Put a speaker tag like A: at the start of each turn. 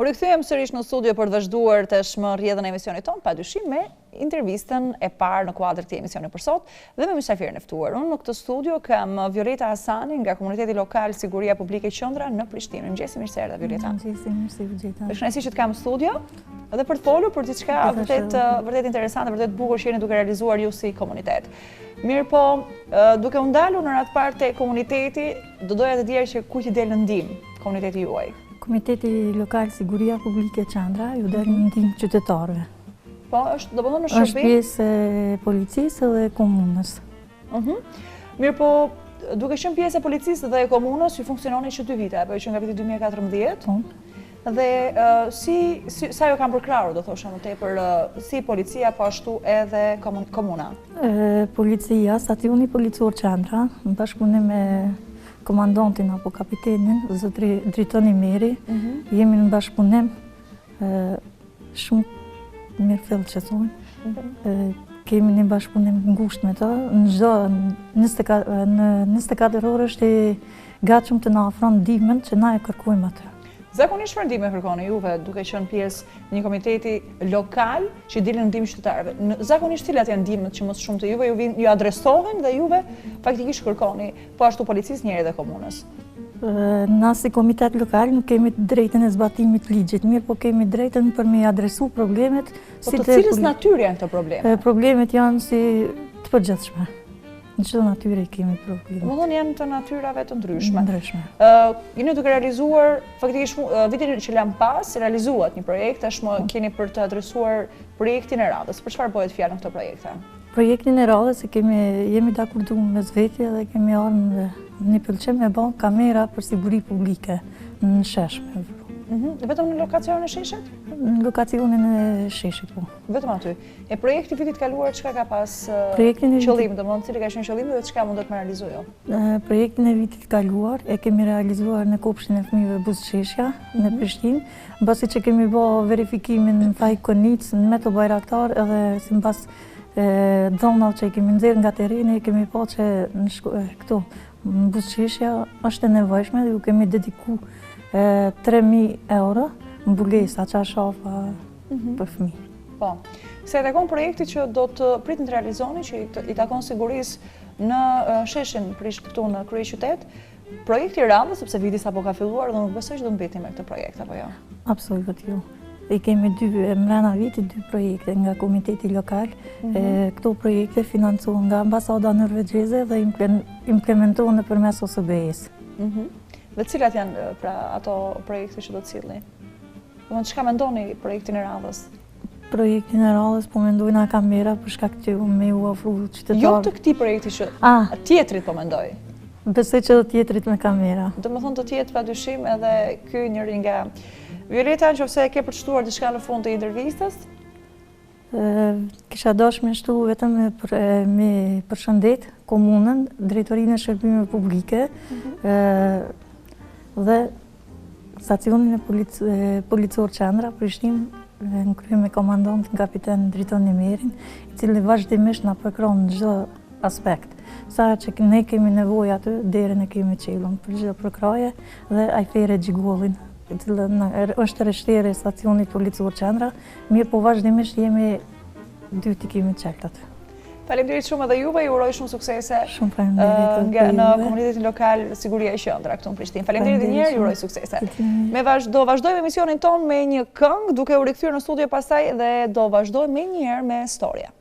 A: U rikthyem sërish në studio për të vazhduar tashmë rrjedhën e emisionit tonë, padyshim me intervistën e parë në kuadër të këtij emisioni për sot dhe me mysafirin e ftuar. Unë në këtë studio kam Violeta Hasani nga komuniteti lokal Siguria Publike Qendra në Prishtinë. Mirëmëngjesi, mirë se erdhe Violeta.
B: Mirëmëngjesi, mirë se ju gjeta.
A: Është kënaqësi që të kam në studio dhe për të folur për diçka vërtet vërtet interesante, vërtet bukur që jeni duke realizuar ju si komunitet. Mirëpo, duke u ndalur në radhë të parë te komuniteti, do doja të dija që kujt i del në ndihmë komuniteti juaj.
B: Komiteti Lokal Siguria Publike Qendra ju del në ndihmë qytetarëve.
A: Po, është, domethënë në shërbim?
B: Është pjesë e policisë dhe komunës.
A: Mhm. Mirëpo, duke qenë pjesë e policisë dhe komunës, ju funksiononi që dy vite, apo që nga viti 2014?
B: Po.
A: Dhe si, si, sa ju kanë përkrahur, do thosha më tepër, si policia, po ashtu edhe komuna?
B: Policia, stacioni policor Qendra, në bashkëpunim me komandantin apo kapitenin, zotri Driton Imeri, mhm. jemi në bashkëpunim shumë mirëfilltë që thonë. Mhm. Kemi një bashkëpunim ngushtë me ta, në çdo në 24 orë është i gatshëm të na ofron ndihmën që na e kërkojmë
A: atë. Zakonisht çfarë ndihme kërkoni juve duke qenë pjesë e një komiteti lokal që i dilni në ndihmë qytetarëve? Zakonisht cilat janë ndihmët që më së shumti juve ju vijnë, ju adresohen dhe juve faktikisht kërkoni Po ashtu policisë njëri dhe
B: komunës. Na si komitet lokal nuk kemi të drejtën e zbatimit të ligjit, mirëpo kemi drejtën për me i adresu problemet.
A: Po të cilës natyrë janë këto
B: probleme? Problemet janë si të përgjithshme. Në çdo natyrë i kemi
A: probleme. Domethënë janë të natyrave të ndryshme.
B: Ndryshme.
A: Jeni duke realizuar, faktikisht vitin që lamë pas, realizuat një projekt, tashmë po. keni për të adresuar projektin e radhës. Për çfarë bëhet fjalë në këto
B: projekte? Projektin e radhës e kemi, jemi dakordu mes veti dhe kemi ardhë në një pëlqim me ba kamera për siguri publike në shesh.
A: Mhm, vetëm në lokacionin e sheshit?
B: Në lokacionin e sheshit, po.
A: Vetëm aty. E projekti i vitit kaluar çka ka pas qëllim, domethënë cili ka qenë qëllimi dhe çka mundet me realizu
B: jo? Projektin e vitit kaluar e kemi realizuar në kopshtin e fëmijëve Buzëqeshja në mhm. Prishtinë, Mbasi që kemi bo verifikimin në Faik Konicë, në Meto Bajraktar edhe simbas dhënave që i kemi nxjerrë nga tereni, kemi pa që në këtu, në Buzëqeshja është e nevojshme dhe ju kemi dediku 3.000 euro mbulesa, çarshafa mhm. për
A: fëmijë. Po, sa i takon projektit që do të pritni të realizoni, që i takon sigurisë në sheshin Prishtë këtu në kryeqytet, Projekti i radhës, sepse viti sapo ka filluar dhe nuk besoj që do të mbetni me këtë projekt, apo
B: jo? Absolut jo. I kemi dy, mrena vitit dy projekte nga komiteti lokal. Mhm. Këto projekte financohen nga ambasada norvegjeze dhe implementohen nëpërmes OSBE-së.
A: Mhm. Dhe cilat janë pra ato projekte që do të sillni? Domethënë çka mendoni projektin e
B: radhës? Projektin e radhës po mendojna kamera për shkak që me u ofru
A: qytetarë. Jo të këtij projekti që ah. tjetrit po mendoj.
B: Besoj që edhe tjetrit me
A: kamera. Domethënë do të jetë pa dyshim edhe ky njëri nga Violeta, në qoftë se ke për të shtuar diçka në fund të intervistës?
B: Kisha dash me shtu vetëm me, për, me përshëndet komunën, drejtorinë e shërbimeve publike, mhm. dhe Stacionin e policor Qendra, Prishtinë, në krye me komandantin kapiten Driton Imerin, i cili vazhdimisht na përkrah në çdo aspekt. Sa që ne kemi nevojë aty, derën e kemi çelun për çdo përkrahje dhe Ajfere Gjigollin, i cili është rreshtere e stacionit policor Qendra, mirëpo vazhdimisht jemi dyert i kemi çelët
A: aty. Faleminderit shumë edhe juve, ju uroj shumë
B: suksese shumë faleminderit
A: nga në komunitetin lokal Siguria e Qendra këtu në Prishtinë. Faleminderit edhe një herë, ju uroj suksese. Me vazhdo, do vazhdojmë emisionin tonë me një këngë, duke u rikthyer në studio pastaj dhe do vazhdojmë menjëherë me storia.